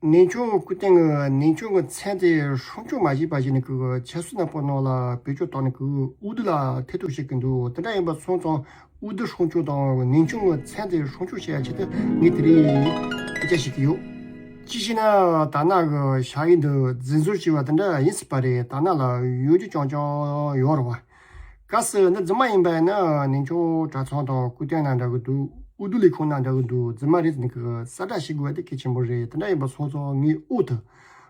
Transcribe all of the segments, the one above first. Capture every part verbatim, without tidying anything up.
ནན་ཆུང་སྐུ་རྟེན་གྱི་ནན་ཆུང་གི་མཚན་དེ་སྲུང་སྐྱོབ་མ་བྱས་པ་ཞིག་ནི་གི་ཆབ་སྲིད་ནག་པོ་ནང་ལ་བེད་སྤྱོད་བཏང་ནས་གི་འོས་བསྡུ་ལ་ཐེ་གཏོགས་བྱེད་ཀྱི་འདུག་དེ་འདྲ་ཡིན་པ་སོང་ཙང་འོས་བསྡུ་སྲུང་སྐྱོབ་དང་ནན་ཆུང་གི་མཚན་དེ་སྲུང་སྐྱོབ་བྱེད་ཡ་ཆེད་དུ་ངས་དེ་རིང་སྐད་ཆ་བཤད་ཀྱི་ཡོད། ཅི་ཞེ་ན་ད་ནང་གི་ཞ་ཡི་འདི་རྫུན་བཟོ་བྱས་པ་དེ་འདྲ་ཡིན་སྲིད་པ་རེད། ད་ནང་ལ་ཡོད་རྒྱུ་རྐྱང་རྐྱང་ཡོད་རེད་བ། གལ་སྲིད་ནི་རྫུན་མ་ཡིན་པ་ཡིན་ན་ནན་ཆུང་གྲྭ་ཚང་དང་སྐུ་རྟེན་ན་འདྲ་གི་འདུག་འོས་བསྡུ་ལས་ཁུངས་ན་འདྲ་གི་འདུག་རྫུན་མ་རེད་ཟེར་ནས་གི་གསལ་བསྒྲགས་བྱེད་དགོས་པ་དེ་གལ་ཆེན་པོ་རེད། དེ་འདྲ་ཡིན་པ་སོང་ཙང་ངས་འོས་དུ་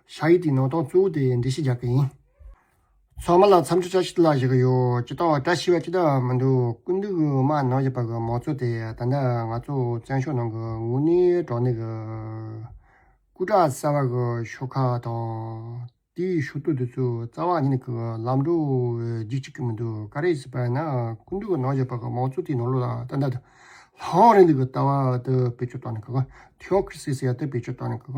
ཞ་ཡི་དེའི་ནང་དོན་གཙོ་བོ་དེ་འགྲེལ་བཤད་རྒྱག་གི་ཡིན། ཚང་མ་ལ་འཚམས་འདྲི་བཀྲ་ཤིས་བདེ་ལེགས་ཞུ་གི་ཡོད། སྤྱིར་བཏང་བཀྲ་ཤིས་པ་ཅི་ལྟར་མི་འདུག་སྐུ་མདུན་གྱི་མ་ནང་བཞིན་པ་གི་མང་གཙོ་དེ་ད་ལྟ་ང་ཚོ་བཙན་བྱོལ་ནང་གི་དངོས་གནས་དྲང་གནས་ཀྱི་སྐུ་དྲག་གསར་བ་གི་ཤོག་ཁག་དང་དེའི་ཤོག་ཐོ་དེ་ཚོ་རྩ་བ་ཉིད་ནས་གི་ལམ་འགྲོ་རྒྱུག་གཅིག་གི་མི་འདུག་ག་རེ་ཟེར་བ་ན་སྐུ་མདུན་གྱི་ནང་བཞིན་པ་གི་མང་གཙོ་དེའི་ནང་ལོགས་ལ་ད་ལྟ་ལྷང་རིང་ལུགས་ཀྱི་ལྟ་བ་དེ་བེད་སྤྱོད་བཏང་ནས་གི་ཐེའོ་ཁི་རི་སི་ཟེར་ཡ་དེ་བེད་སྤྱོད་བཏང་ནས་གི་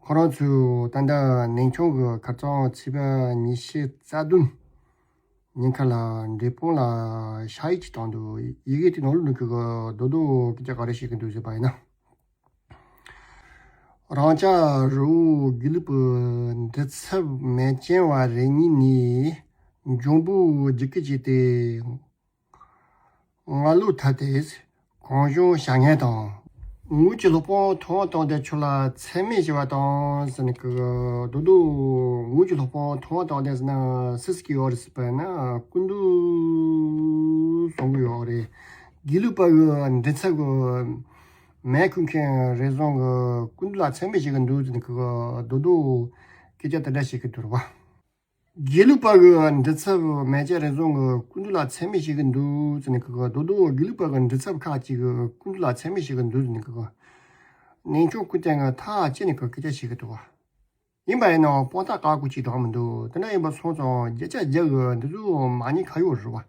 ཁོ་རང་ཚོས་ད་ལྟ་ནན་ཆུང་གི་ཁ་རྩང་ཚེས་པ་ཉི་ཤུ་རྩ་བདུན་ཉིན་ཁ་ལ་འབྲས་སྤུངས་ལ་ཞ་ཡི་གཅིག་བཏང་འདུག་ཡི་གེ་དེ་ནང་ལོགས་ནས་གི་རྡོག་རྡོག་སྐད་ཆ་ག་རེ་བཤད་ཀྱི་འདུག་ཟེར་བ་ཡིན་ན། རང་ཅག་རི་བོ་དགེ་ལུགས་པའི་མགྲིན་ཚབ་མེ་ལྕེ་བ་རེ་གཉིས་ནས་འཇོན་པོ་རྒྱུག་གི་བྱས་ཏེ། ང་ལོ་ཐ་དེས་གང་བྱུང་བྱ་ངན་དང་། ངོས་ཀྱི་སློབ་དཔོན་ཐུབ་དབང་དམ་ལྡན་མཆོག་ལ་མཚན་སྨད་བྱས་པ་དང་ཟེར་ནས་གི་རྡོག་རྡོག་ངོས་ཀྱི་སློབ་དཔོན་ཐུབ་དབང་དམ་ལྡན་ཟེར་ན་སུ་ཟེར་གི་ཡོད་རེད་ཟེར་བ་ན་སྐུ་མདུན་གསུང་གི་ཡོད་རེད། དགེ་ལུགས་པ་གི་མགྲིན་ཚབ་གི་མེ་ཁུག་མཁན་རེ་ཟུང་གི་སྐུ་མདུན་ལ་མཚན་སྨད་བྱེད་ཀྱི་འདུག་ཟེར་ནས་གི་རྡོག་རྡོག་སྐད་ཆ་དེ་འདྲ་བཤད་ཀྱི་འདུག་རེད་བ། དགེ་ལུགས་པ་གི་མགྲིན་ཚབ་མེ་ལྕེ་རེ་ཟུང་གི་སྐུ་མདུན་ལ་མཚན་སྨད་བྱེད་ཀྱི་འདུག་ཟེར་ནས་གི་རྡོག་རྡོག་དགེ་ལུགས་པ་གི་མགྲིན་ཚབ་ཁག་ཅིག་གི་སྐུ་མདུན་ལ་མཚན་སྨད་བྱེད་ཀྱི་འདུག་ཟེར་ནས་གི་ནན་ཆུང་སྐུ་རྟེན་གི་ཐག་བཅད་ནས་གི་སྐད་ཆ་བཤད་ཀྱི་འདུག་བ། ཡིན་པ་ཡིན་ནའང་དཔང་རྟགས་བཀག་དགོས་ཅིག་འདྲ་མི་འདུག་དེ་འདྲ་ཡིན་པ་སོང་ཙང་བརྒྱ་ཆ་བརྒྱ་གི་འདི་ཚོ་མ་ཉེས་ཁ་གཡོག་རེད་བ།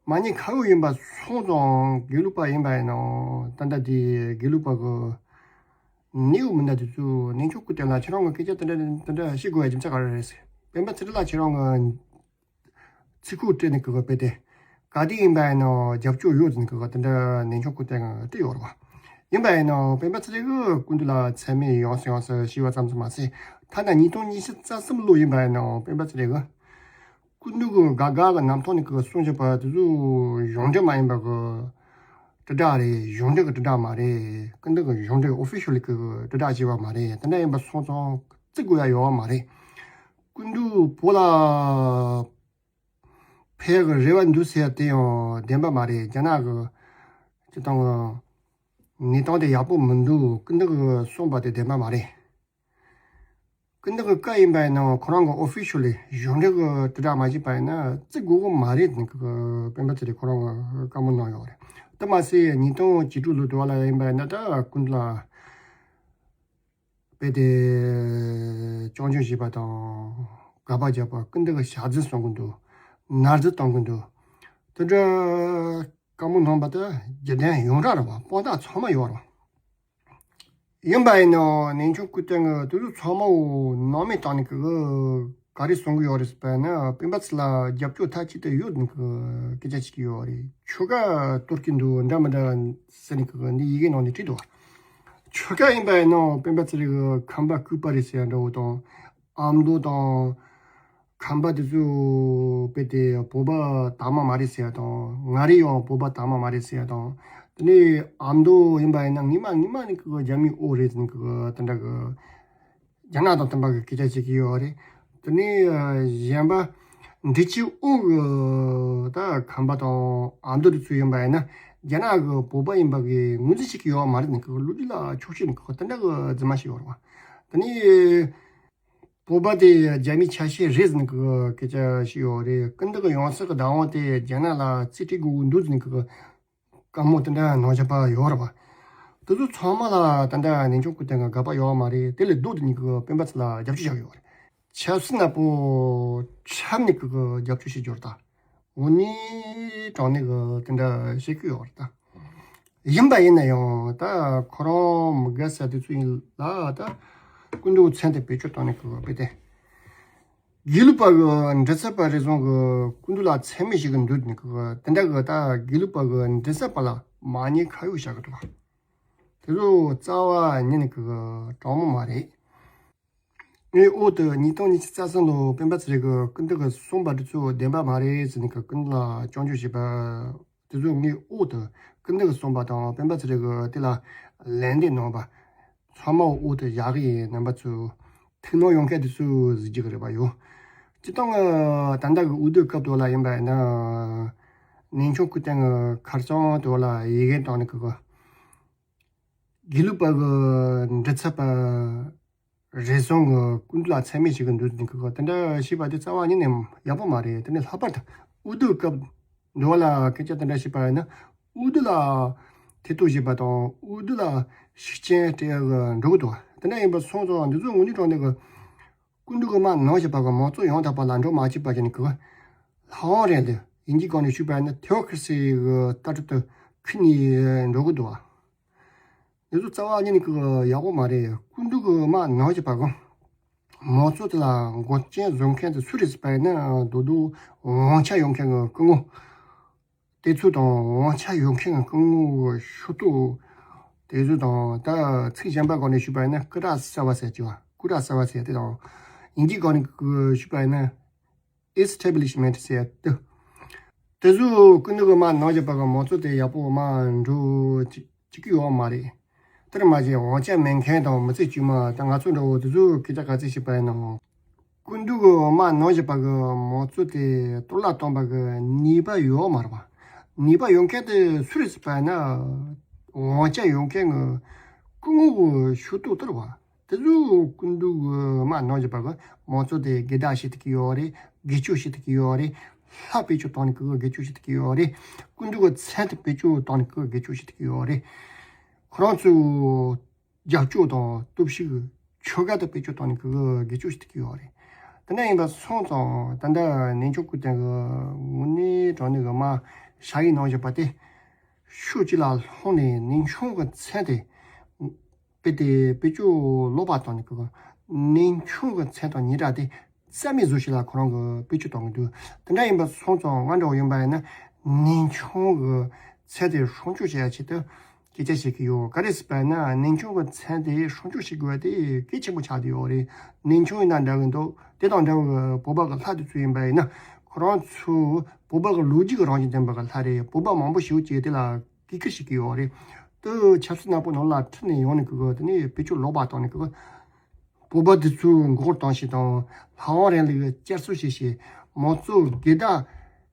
མ་ཉེས་ཁ་གཡོག་ཡིན་པ་སོང་ཙང་དགེ་ལུགས་པ་ཡིན་པ་ཡིན་ནའང་ད་ལྟ་དེ་དགེ་ལུགས་པ་གི་ནེའུ་མི་སྣ་དེ་ཚོས་ནན་ཆུང་སྐུ་རྟེན་ལ་ཁྱེད་རང་གི་སྐད་ཆ་དེ་འདྲ་དེ་འདྲ་བཤད་དགོས་པའི་རྒྱུ་མཚན་ག་རེ་རེད་ཟེར། སྤེན་པ་ཚེ་རིང་ལགས་ཁྱེད་རང་གི་ཚིག་ཁུག་སྤྲད་ནས་གི་དཔེ་དེ་ག་དེ་ཡིན་པ་ཡིན་ནའང་རྒྱབ་སྐྱོར་ཡོད་ཟེར་ནས་གི་དེ་འདྲ་ནན་ཆུང་སྐུ་རྟེན་གི་བྲིས་ཡོད་རེད་བ། ཡིན་པ་ཡིན་ནའང་སྤེན་པ་ཚེ་རིང་གི་སྐུ་མདུན་ལ་མཚན་སྨད་ཡོང་སྲིད་ཡོང་སྲིད་ཞུས་པ་ཙམ་ཙམ་མ་ཟད་ཐ་ན་ཉིས་སྟོང་ཉི་ཤུ་རྩ་གསུམ་ལོ་ཡིན་པ་ཡིན་ནའང་སྤེན་པ་ཚེ་རིང་གི་སྐུ་མདུན་གྱི་དགའ་དགའ་གི་རྣམ་ཐར་ནས་ཀྱི་གསུང་བཞིན་པ་དེ་ཚོ་གཞུང་འབྲེལ་མ་ཡིན་པ་གི་དྲིལ་བསྒྲགས་རེད། གཞུང་འབྲེལ་གྱི་དྲིལ་བསྒྲགས་མ་རེད། སྐུ་མདུན་གྱི་གཞུང་འབྲེལ་ཨོ་ཕི་ཤལ་གྱི་དྲིལ་བསྒྲགས་བྱས་པ་མ་རེད། དེ་འདྲ་ཡིན་པ་སོང་ཙང་བརྩི་དགོས་ཡ་ཡོད་པ་མ་རེད། སྐུ་མདུན་བོད་ལ་ཕེབས་ཀྱི་རེ་བ་འདུག་ཟེར་ཡ་དེ་ཡང་བདེན་པ་མ་རེད། རྒྱ་ནག་གི་སྤྱི་བཏང་གི་གནས་སྟངས་དེ་ཡག་པོ་མི་འདུག་སྐུ་མདུན་གྱིས་གསུངས་པ་དེ་བདེན་པ་མ་རེད། སྐུ་མདུན་གྱི་བཀའ་ཡིན་པ་ཡིན་ནའང་ཁོ་རང་གི་ཨོ་ཕི་ཤལ་ལི་གཞུང་འབྲེལ་གྱི་དྲིལ་བསྒྲགས་མ་བྱས་པ་ཡིན་ན་བརྩི་དགོས་ཀྱི་མ་རེད་ཟེར་ནས་ཀྱི་སྤེན་པ་ཚེ་རིང་ཁོ་རང་གི་བཀའ་མོལ་གནང་ཡོད་རེད། དེ་མ་ཟད་ཉིས་སྟོང་བཅུ་དྲུག་ལོ་དུ་བ་ལ་ཡིན་པ་ཡིན་ན་ད་སྐུ་མདུན་ལ་དཔེ་དེ་སྐྱོན་བརྗོད་བྱས་པ་དང་དགག་པ་བརྒྱབ་པ་སྐུ་མདུན་གྱི་ཞག་རྩི་གསུང་གི་འདུག་ནར་རྩི་གཏོང་གི་འདུག་དེ་འདྲ་བཀའ་མོལ་གནང་པ་དེ་རྒྱུ་ལྡན་ཡོངས་གྲགས་རེད་བ། དཔང་རྟགས་ཚང་མ་ཡོད་རེད་བ། ཡིན་པ་ཡིན་ནའང་ནན་ཆུང་སྐུ་རྟེན་གྱིས་དེ་ཚོ་ཚང་མ་འོ་སྣང་མེད་བཏང་ནས་ཀྱི་ག་རེ་གསུང་གི་ཡོད་རེད་ཟེར་བ་ན་སྤེན་པ་ཚེ་ལ་རྒྱབ་སྐྱོར་མཐའ་གཅིག་ཏུ་ཡོད་ནས་ཀྱི་སྐད་ཆ་བཤད་ཀྱི་ཡོད་རེད། ཆོལ་ཁ་གཏོར་གྱི་འདུག་འདྲ་མི་འདྲ་ཟེར་ནས་ཀྱི་འདི་ཡི་གེ་ནང་ནས་བྲིས་འདུག་ཆོལ་ཁ་ཡིན་པ་ཡིན་ནའང་སྤེན་པ་ཚེ་རིང་གི་ཁམས་པ་སྐུད་པ་རེད་ཟེར་ཡ་འདྲ་བོ་དང་ཨ་མདོ་དང་། ཁམས་པ་དེ་ཚོ་དཔེ་དེ་བོད་པ་དག་མ་མ་རེད་ཟེར་ཡ་དང་ང་རེ་ཡང་བོད་པ་དག་མ་མ་རེད་ཟེར་ཡ་དང་དེ་ནས་ཨ་མདོ་ཡིན་པ་ཡིན་ན་ངོ་མ་ངོ་མ་ནི་ཀི་རྒྱ་མིའི་འོག་རེད་ཟེར་ནས་ཀི་དེ་འདྲ་གི་རྒྱ་ནག་དང་མཐུན་པ་གི་སྐད་ཆ་བཤད་ཀྱི་ཡོད་རེད། དེ་ནས་གཞན་པ་འབྲི་ཆུའི་འོག་གི་ད་ཁམས་པ་དང་ཨ་མདོ་དེ་ཚོ་ཡིན་པ་ཡིན་ན་རྒྱ་ནག་གི་བོད་པ་ཡིན་པ་གི་ངོས་འཛིན་བྱེད་ཀྱི་ཡོད་མ་རེད་ཟེར་ནས་ཀི་ལོ་རྒྱུས་ལ་ཆོག་ཤེས་ནས་ཀི་དེ་འདྲ་གི་རྫུན་མ་བཤད་ཡོད་རེད་བ། དེ་ནས། བོད་པ་དེ་རྒྱ་མིའི་ཆ་ཤས་རེད་ཟེར་ནས་ཀྱི་སྐད་ཆ་ཞིག་ཡོད་རེད། སྐུ་མདུན་གྱི་ཡང་སྲིད་ཀྱི་བདག་དབང་དེ་རྒྱ་ནག་ལ་རྩིས་སྤྲད་དགོས་ཀྱི་འདུག་ཟེར་ནས་ཀྱི་བཀའ་མོལ་དེ་འདྲ་གནང་བཞིན་པ་ཡོད་རེད་བ། དེ་ཚོ་ཚང་མ་ལ་ད་ལྟ་ནན་ཆུང་སྐུ་རྟེན་གྱི་དགག་པ་ཡོད་མ་རེད། དེ་ལས་ལྡོག་སྟེ་ནས་ཀྱི་སྤེན་པ་ཚེ་ལ་རྒྱབ་སྐྱོར་བྱ་གི་ཡོད་རེད། ཆབ་སྲིད་ནག་པོ་འཁྲབ་ནས་ཀྱི་རྒྱབ་སྐྱོར་བྱེད་རྒྱུ་རེད་ད། དངོས་གནས་དྲང་གནས་ཀྱི་དེ་འདྲ་བཤད་ཀྱི་ཡོད་རེད་ད། ཡིན་པ་ཡིན་ན་ཡང་ད་ཁོ་རང་མི་དགའ་ས་དེ་ཚོ་ཡིན་ལ་ད་སྐུ་མདུན་མཚན་དེ་བེད་སྤྱོད་བཏང་ནས་ཀྱི་དཔེ་དེ། དགེ་ལུགས་པ་གི་མགྲིན་ཚབ་པ་རེ་ཟུང་གི་སྐུ་མདུན་ལ་མཚན་སྨད་བྱེད་ཀྱི་འདུག་ནས་ཀྱི་དེ་འདྲ་གི་ད་དགེ་ལུགས་པ་གི་མགྲིན་ཚབ་པ་ལ་མ་ཉེས་ཁ་གཡོག་བྱ་གི་འདུག་དེ་ཚོ་རྩ་བ་ཉིད་ནས་གི་དྲང་མོ་མ་རེད། ངས་འོག་ཏུ་ཉིས་སྟོང་ཉི་ཤུ་རྩ་གསུམ་ལོའི་སྤེན་པ་ཚེ་རིང་གི་སྐུ་མདུན་གྱིས་གསུངས་པ་དེ་ཚོ་བདེན་པ་མ་རེད་ཟེར་ནས་གི་སྐུ་མདུན་ལ་སྐྱོན་བརྗོད་བྱས་པ་དེ་ཚོ། ངས་འོག་ཏུ་སྐུ་མདུན་གྱིས་གསུངས་པ་དང་སྤེན་པ་ཚེ་རིང་གིས་དེ་ལ་ལན་འདེབས་གནང་བ་ཚང་མ་འོག་ཏུ་བཞག་གི་ཡིན། རྣམ་པ་ཚོས་ཐུགས་སྣང་ཡོང་མཁན་དེ་ཚོས་གཟིགས་རྒྱུ་གི་རེད་པ་ཡོད། སྤྱིར་བཏང་གི་ད་ལྟ་གི་འོས་བསྡུ་སྐབས་དེ་ལ་ཡིན་པ་ཡིན་ན། གནས་ཆུང་སྐུ་བསྟན་གྱི་ཁ་རྩང་དེ་ལ་ཡི་གེ་བཏང་ནས་གི་གི་དགེ་ལུགས་པ་གི་འབྲི་ཚབ་པ་རེ་ཟུང་གི་སྐུ་མདུན་ལ་མཚན་སྨད་བྱེད་ཀྱི་འདུག་ཟེར་གི་གི་དེ་འདྲ་བྱས་པ་དེ་རྩ་བ་ཉིད་ནས་ཡག་པོ་མ་རེད། དེ་ནས་ལྷག་པར་དུ་འོས་བསྡུ་སྐབས་འདི་བ་ལ་སྐད་ཆ་དེ་འདྲ་བཤད་པ་ཡིན་ན། འོས་བསྡུ་ལ་ཐེ་གཏོགས་བྱེད་པ་དང་འོས་བསྡུ་ལ་ཤུགས་རྐྱེན་སྤྲད་ཡག་གི་འགྲོ་གི་འདུག་དེ་འདྲ་ཡིན་པ་སོང་ཙང་འདི་ཚོ་དངོས་གནས་དྲང་གནས་གི་སྐུ་མདུན་གྱི་དམག་ནང་བཞིན་པ་གི་མང་གཙོ་ཡང་དག་པ་ལ་འགྲོ་མ་བཅུག་པ་བྱས་ནས་གི་ལྷ་དབང་རིང་ལུགས་དབྱིན་ཇིའི་སྒང་ནས་ཞུས་པ་ཡིན་ན་ཐེའོ་ཁི་རེ་སི་གི་ལྟ་གྲུབ་ཏུ་ཁུར་ནས་འགྲོ་གི་འདུག་འདི་ཚོ་རྩ་བ་ཉིད་ནས་གི་ཡག་པོ་མ་རེད། སྐུ་མདུན་གྱི་དམག་ནང་བཞིན་པ་གི་མང་གཙོ་དེ་ལ་འགོག་རྐྱེན་བཟོ་མཁན་དེ་སུ་རེད་ཟེར་བ་ཡིན་ན། རྡོག་རྡོག་དབང་ཆ་ཡོད་མཁན་གྱི་སྐུ་ངོ་དེ་ཚོ་དང་། དབང་ཆ་ཡོད་མཁན་གྱི་སྐུ་ངོ་གི་ཤུགས་རྡོག་དེ་ཚོ་དང་། ད་ཚིག་གཞན་པ་སྒང་ནས་ཞུས་པ་ཡིན་ན་སྐུ་དྲག་གསར་བ་ཟེར་གྱི་བ། སྐུ་དྲག་གསར་བ་ཟེར་དེ་དང་། དབྱིན་ཇིའི་སྒང་ནས་ཞུས་པ་ཡིན་ན་ཨེ་སི་ཊེ་བྷི་ལི་ཤི་མེན་ཊི་ཟེར་དེ། དེ་ཚོ་སྐུ་མདུན་གྱི་དམག་ནང་བཞིན་པ་གི་མང་གཙོ་དེ་ཡག་པོ་མར་འགྲོ་བཅུག་གི་ཡོད་མ་རེད། དེར་མ་ཟད་དབང་ཆ་མེད་མཁན་དང་མི་ཚེ་དཀྱུས་མ་ད་ང་ཚོ་འདྲ་བོ་དེ་ཚོས་སྐད་ཆ་ག་ཚོད་བཤད་པ་ཡིན་ནའང་། སྐུ་མདུན་གྱི་དམག་ནང་བཞིན་པ་གི་མང་གཙོ་དེ་གཏོར་བརླག་གཏོང་བ་གི་ནུས་པ་ཡོད་མ་རེད་པ། ནུས་པ་ཡོད་མཁན་དེ་སུ་རེད་ཟེར་བ་ཡིན་ན། དབང་ཆ་ཡོད་མཁན་གྱི་སྐུ་ངོ་གི་ཤུགས་རྡོག་དེ་རེད་པ། དེ་ཚོས་སྐུ་མདུན་གྱི་དམག་ནང་བཞིན་པ་གི་མང་གཙོ་དེ་སྒེར་བདག་བྱེད་ཐུབ་ཀྱི་ཡོད་རེད། སྒེར་གཅོད་བྱེད་ཐུབ་ཀྱི་ཡོད་རེད། ལྷ་བེད་སྤྱོད་བཏང་ནས་གི་སྒེར་གཅོད་བྱེད་ཐུབ་ཀྱི་ཡོད་རེད། སྐུ་མདུན་གྱི་མཚན་དེ་བེད་སྤྱོད་བཏང་ནས་གི་སྒེར་གཅོད་བྱེད་ཐུབ་ཀྱི་ཡོད་རེད། ཁོ་རང་ཚོའི་རྒྱབ་སྐྱོར་དང་སྟོབས་ཤུགས་ཆོལ་ཁ་དེ་བེད་སྤྱོད་བཏང་ནས་གི་སྒེར་གཅོད་བྱེད་ཐུབ་ཀྱི་ཡོད་རེད། དེ་འདྲ་ཡིན་པ་སོང་ཙང་ད་ལྟ་གནས་ཆུང་སྐུ་བསྟན་གྱི་དངོས་གནས་དྲང་གནས་གི་དམག་བྱ་ཡི་ནང་བཞིན་པ་དེ་ཕྱོགས་གཅིག་ལ་ལྷུང་ནས་གནས་ཆུང་གི་མཚན་དེ་དཔེ་དེ་བེད་སྤྱོད་ལོག་པ་བཏང་ནས་གི་གནས་ཆུང་གི་མཚན་དང་སྙན་གྲགས་དེ་རྩ་མེད་བཟོ་ཞིག་ལ་ཁོ་རང་གི་བེད་སྤྱོད་གཏོང་གི་འདུག་དེ་འདྲ་ཡིན་པ་སོང་ཙང་ང་འདྲ་བོ་ཡིན་པ་ཡིན་ན་གནས་ཆུང་གི་མཚན་དེ་སྲུང་སྐྱོབ་བྱེད་ཡ་ཆེད་དུ་སྐད་ཆ་བཤད་ཀྱི་ཡོད། ག་རེ་ཟེར་བ་ཡིན་ན་གནས་ཆུང་གི་མཚན་དེ་སྲུང་སྐྱོབ་བྱེད་དགོས་པ་དེ་གལ་ཆེན་པོ་ཆགས་བསྡད་ཡོད་རེད། གནས་ཆུང་ཡིན་ན་འདྲ་གི་འདུག་དེ་དང་འདྲ་བའི་བོད་པ་གི་ལྷ་དེ་ཚོ་ཡིན་པ་ཡིན་ན་ཁོ་རང་ཚོ་བོད་པ་གི་ལོ་རྒྱུས་ཀྱི་རང་བཞིན་ལྡན་པ་གི་ལྷ་རེད། བོད་པ་མང་པོ་ཞིག་གིས་དེ་ལ་གུས་བཀུར་བྱེད་ཀྱི་ཡོད་རེད། དེ་ཆབ་སྲིད་ནག་པོ་ནང་ལ་ཁྲིད་ནས་ཡོང་ནས་གི་དེ་ནས་བེད་སྤྱོད་ལོག་པ་བཏང་ནས་གི་བོད་པ་དེ་ཚོའི་མགོ་སྐོར་གཏོང་བྱེད་དང་ལྷ་དབང་རིང་ལུགས་བསྐྱར་གསོ་བྱེད་བྱེད་མང་གཙོ་སྒེར་བདག་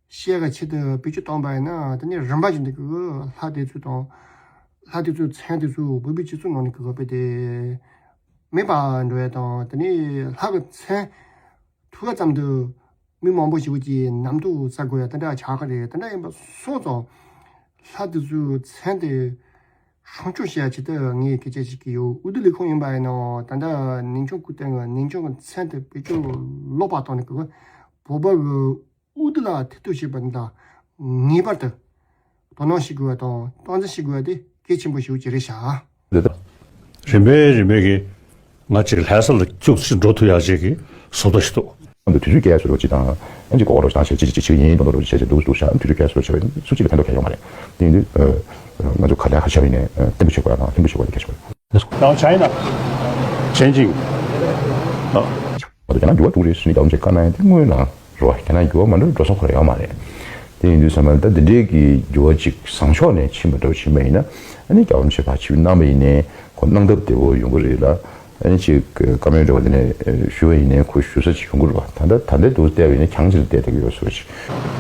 བཤད་གི་ཆེད་དུ་བེད་སྤྱོད་བཏང་པ་ཡིན་ན་དེ་ནས་རིམ་པ་བཞིན་དུ་གི་ལྷ་དེ་ཚོ་དང་ལྷ་དེ་ཚོའི་མཚན་དེ་ཚོ་བོད་པའི་སྤྱི་ཚོགས་ནང་ནས་གི་བོད་པའི་དེ་མེད་པ་འགྲོ་ཡ་དང་དེ་ནས་ལྷ་གི་མཚན་ཐོས་པ་ཙམ་དུ་མི་མང་པོ་ཞིག་གིས་རྣམ་རྟོག་ཟ་དགོས་ཡ་དེ་འདྲ་ཆགས་ཀྱི་རེད། དེ་འདྲ་ཡིན་པ་སོང་ཙང་ལྷ་དེ་ཚོའི་མཚན་དེ་སྲུང་སྐྱོབ་བྱེད་ཡ་ཆེད་དུ་ངས་སྐད་ཆ་བཤད་ཀྱི་ཡོད། འོས་བསྡུ་ལས་ཁུངས་ཡིན་པ་ཡིན་ནའང་ད་ལྟ་གནས་ཆུང་སྐུ་བསྟན་གྱི་གནས་ཆུང་གི་མཚན་དེ་བེད་སྤྱོད་ལོག་པ་བཏང་ནས་གི་བོད་པ་གི་འོས་བསྡུ་ལ་ཐེ་གཏོགས་བྱེད་པ་འདི་དག་ངེས་པར་དུ་དོ་སྣང་བྱེད་དགོས་པ་དང་སྟངས་འཛིན་བྱེད་དགོས་པ་དེ་གལ་ཆེན་པོ་ཞིག་ཅིག་རེད་ཤག་རེད་ད། རིམ་པས་རིམ་པས་ཀྱིས་ང་ཅིག་ལྷ་ས་ལ་ཅུག་ཅིག་འགྲོ་ཐུབ་ཡག་ཅིག་གི་བཟོ་ལྟ་ཞིག་འདུག་དུས་ཚོད་སྐྱེལ་བཟོ་ཅིག་དང་ཨ་ཅིག་གོ་རོགས་བྱང་ཞེས་ཅིག་ཅིག་ཅིག་ཡིན་མདོག་མདོག་བྱས་ཅིག་འདུག་འདུག་ཤག་དུས་ཚོད་སྐྱེལ་བཟོ་བྱས་པ་སུ་གཅིག་ལ་ཕན་ཐོགས་གང་ཡོད་མ་རེད། དེ་ཡིན་དུས་ང་ཚོ་ག་ལེར་ཧ་ཤ་བ་ཡིན་ནས་བརྟན་པོ་བྱེད་དགོས་ཡ་དང་ལྷིང་པོ་བྱེད་དགོས་ཡ་དེ་གལ་ཆེན་པོ་རེད། Now China changing. ང་ཚོ་རྒྱ་ནག་འགྱུར་བ་འདུག་རེད་ཟེར་ནས་རྒྱལ་བ་རིན་པོ་ཆེས་བཀའ་གནང་ཡ་དེ་དངོས་ནང་རེད་བ། རྒྱ་ནག་འགྱུར་བ་མ་འགྲོ་འགྲོ་སོང་ཁོ་རང་ཡོད་མ་རེད། དེ་ཡིན་དུས་ཙམ་པ་ད་འདི་འདྲའི་གི་འགྱུར་བ་ཅིག་བཟང་ཕྱོགས་ནས་ཕྱིན་པ་འདྲ་བོ་ཕྱིན་པ་ཡིན་ན་ཨ་ནི་རྒྱལ་བ་རིན་པོ་ཆེས་ཕར་ཆིབས་གནང་པ་ཡིན་ནའི་ཁོ་གནང་སྟབས་བདེ་བོ་ཡོང་གི་རེད་ལ། ཨ་ནི་ཅིག་བཀའ་མོལ་འདྲ་བོ་དེ་ནས་ཞུ་བ་ཡིན་ནའི་ཁོ་ཞུ་ས་ཅིག་ཡོང་གི་རེད་བ། ད་ལྟ་ད་ལྟའི་འདུག་བལྟས་པ་ཡིན་ན་གྱང་ཅིག་ལ་བལྟས་བསྡད་ཀྱི་ཡོད་བཟོ་ཅིག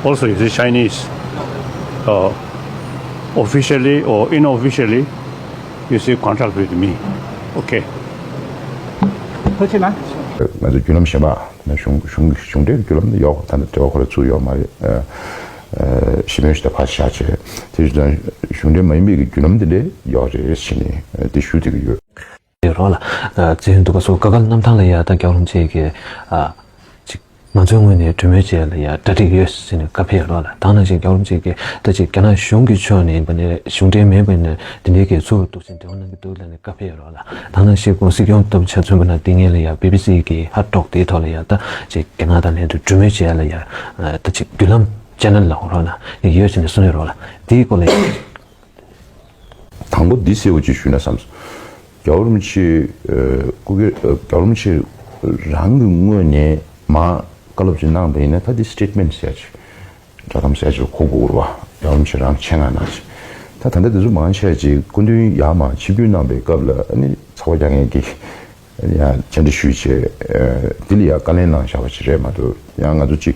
Also, is it Chinese? Uh, officially or unofficially, you see contract with me. Okay. ཐུགས་རྗེ་གནང་། ང་ཚོ་བརྒྱུད་ལམ་གཞན་པ་ན་གཞུང་གཞུང་གཞུང་འབྲེལ་བརྒྱུད་ལམ་དེ་ཡོག་ད་ལྟ་འབྲེལ་བ་ཁོ་ར་ཚུགས་ཡོད་མ་རེད། ཞི་མོལ་ཞིག་ད་ཕར་བཞག་བྱས་དེ་བཞིན་གཞུང་འབྲེལ་མ་ཡིན་པའི་གི་བརྒྱུད་ལམ་དེ་འདྲས་ཡོག་རེད་ཟེར་ནས་དེ་ཞུ་བསྡད་ཀྱི་ཡོད། ཡོད་རོགས་ལ། ཨ་ཙི་ཡོན་དུ་ག་སོ་ག་ག་ལ་གནམ་ཐང་ལ་ཡ་ད་རྒྱལ་བ་རིན་པོ་ཆེ་གི་ཨ་ཅིག་ང་ཚོའི་ངོས་ནས་གྲོས་མོལ་བྱས་ལ་ཡ་གྲ་སྒྲིག་ཡོད་ཟེར་ནས་བཀའ་ཕེབས་ཡོད་རོགས་ལ། ད་ནང་བཞིན་རྒྱལ་བ་རིན་པོ་ཆེ་གི་ད་ཅིག་རྒྱ་ནག་གཞུང་གི་ཕྱོགས་ནས་ཡིན་པ་ནས་གཞུང་འབྲེལ་མེད་པ་ཡིན་ན་དེ་འདྲའི་གི་ཚུར་འདུག་ཟེར་འབྲེལ་བ་གནང་གི་འདུག་ལ་ནས་བཀའ་ཕེབས་ཡོད་རོགས་ལ། ད་ནང་བཞིན་ཁོང་སྲིད་སྐྱོང་ལྟ་བུ་ཆ་མཚོན་པ་ན་དེ་སྔོན་ལ་ཡ་བི་བི་སི་གི་ཧ་ཊོག་དེའི་ཐོག་ལ་ཡ་ད་ཅིག་རྒྱ་ནག་དང་ལྷན་དུ་གྲོས་མོལ་བྱས་ལ་ཡ་ད་ཅིག་བརྒྱུད་ལམ་ཅེ་ནལ་ལ་འོ་རོགས་ལ་ཡ་ཡོད་ཟེར་ནས་གསུངས་ཡོད་རོགས་ལ། དེའི་སྐོར་ལ་ཡ། དང་པོ་འདི་གསལ་པོ་ཅིག་ཞུས་ན་བསམ་སོང་། རྒྱལ་བ་རིན་པོ་ཆེ་ཨ་སྐུ་སྒེར་ཨ་རྒྱལ་བ་རིན་པོ་ཆེ་རང་གི་ངོས་ནས་མར་བཀའ་སློབ་ཅིག་གནང་པ་ཡིན་ན། ད་འདི་སི་ཊེཊ་མེན་ཊི་ཟེར་ཡ་ཅིག་བསྒྲགས་གཏམ་ཟེར་ཡ་ཅིག་གོ་དགོས་རེད་བ། རྒྱལ་བ་རིན་པོ་ཆེ་རང་ཆེད་མངགས་གནང་ཅིག་ད་ད་ལྟ་འདི་ཚོ་མང་ཆེ་བ་ཅིག་སྐུ་མདུན་ཡར་མར་ཆིབས་བསྒྱུར་གནང་པའི་སྐབས་ལ་ཨ་ནི་ཚགས་པར་རྒྱག་མཁན་གྱིས་ཡང་བཅར་འདྲི་ཞུས་བྱས། ཨ་འདི་ལ་ཡང་བཀའ་ལན་གནང་བཞག་པ་ཅིག་རེད་མ་གཏོགས། ཡང་ང་ཚོ་ཅིག་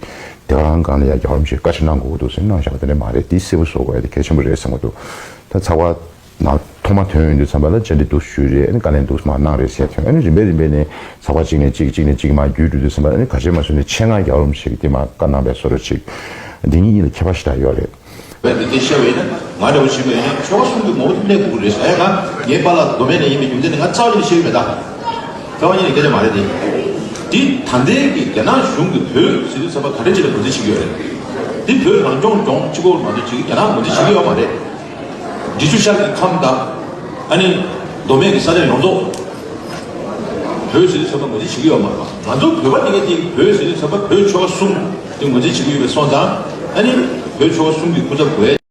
དེ་ག་རང་སྒང་ལ་ཡང་རྒྱལ་བ་རིན་པོ་ཆེས་བཀའ་ཁྲིད་གནང་དགོས་ཀྱི་འདུག་ཟེར་གནང་བཞག་པ་དེ་འདྲ་མ་རེད། དེ་གསལ་པོ་བཟོ་དགོས་ཡ་དེ་གལ་ཆེན་པོ་རེད་བསམ་གྱི་འདུག་ད་ཚགས་པར་ནང་ཐོག་མ་ཐོན་ཡོང་དུས་ཙམ་པ་ལ་བཅར་འདྲི་འདུག་ཞུས་རེད། ཨ་ནི་བཀའ་ལན་འདུག་མར་གནང་རེད་ཟེར་ཐོན། ཨ་ནི་རིམ་པས་རིམ་པས་ནས་ཚགས་པར་གཅིག་ནས་གཅིག་གཅིག་ནས་གཅིག་མར་བརྒྱུད་འགྲོ་དུས་ཙམ་པ་ལ། ཨ་ནི་ག་ཅི་མ་ཟེར་ནས་ཆེད་མངགས་རྒྱལ་བ་རིན་པོ་ཆེ་གིས་དེ་མར་བཀའ་གནང་པའི་བཟོ་འདྲ་ཅིག་འདི་གཉིས་གཉིས་ལ་ཁྱད་པར་ཞེ་དྲག་ཡོད་རེད། བས་འདི་འདྲ་བཤད་པ་ཡིན་ན། ང་འདྲ་བོ་བྱེད་པ་ཡིན་ན་ཆོལ་ཁ་གསུམ་གྱི་ངོ་བོ་དེ་གནས་དགོས་ཀྱི་རེད་ཟེར། ཨེ་ང་ངའི་པཱ་ལགས་མདོ་སྨད་ནས་ཡིན་པའི་རྒྱུ་མཚན་ནི་ང་རྩ་བ་ཉིད་ནས་བཤད་ཀྱི་མེད་ད། རྩ་བ་ཉིད་ནས་སྐད་ཆ་མ་རེད་དེ། འདི་ད་ལྟའི་གི་རྒྱ་ནག་གཞུང་གིས་བོད་ཟེར་དུས་ཙམ་པ་ག་འདྲ་ཅིག་ལ་ངོས་འཛིན་བྱེད་ཀྱི་ཡོད་རེད། འདི་བོད་རང་སྐྱོང་ལྗོངས་གཅིག་པོ་མ་གཏོགས་ཅིག་རྒྱ་ནག་ངོས་འཛིན་བྱེད་ཀྱི་ཡོད་མ་རེད། འབྲི་ཆུ་ཤར་གྱི་ཁམས་དང་། ཨ་ནི་མདོ་སྨད་ཀྱི་ས་གནས་ཡོངས་རྫོགས་བོད་ཟེར་དུས་ཙམ་པ་ངོས་འཛིན་བྱེད་ཀྱི་ཡོད་མ་རེད་པ། ང་ཚོ་བོད་པ་དེ་གས་དེ་བོད་ཟེར་དུས་ཙམ་པ་བོད་ཆོལ་ཁ་གསུམ་དེ་ངོས་འཛིན་བྱེད་ཀྱི་ཡོད་པའི་སོང་ཙང་། ཨ་ནི་བོད་ཆོལ་ཁ་གསུམ་གྱི་སྐུ་ཚབ་དགོས།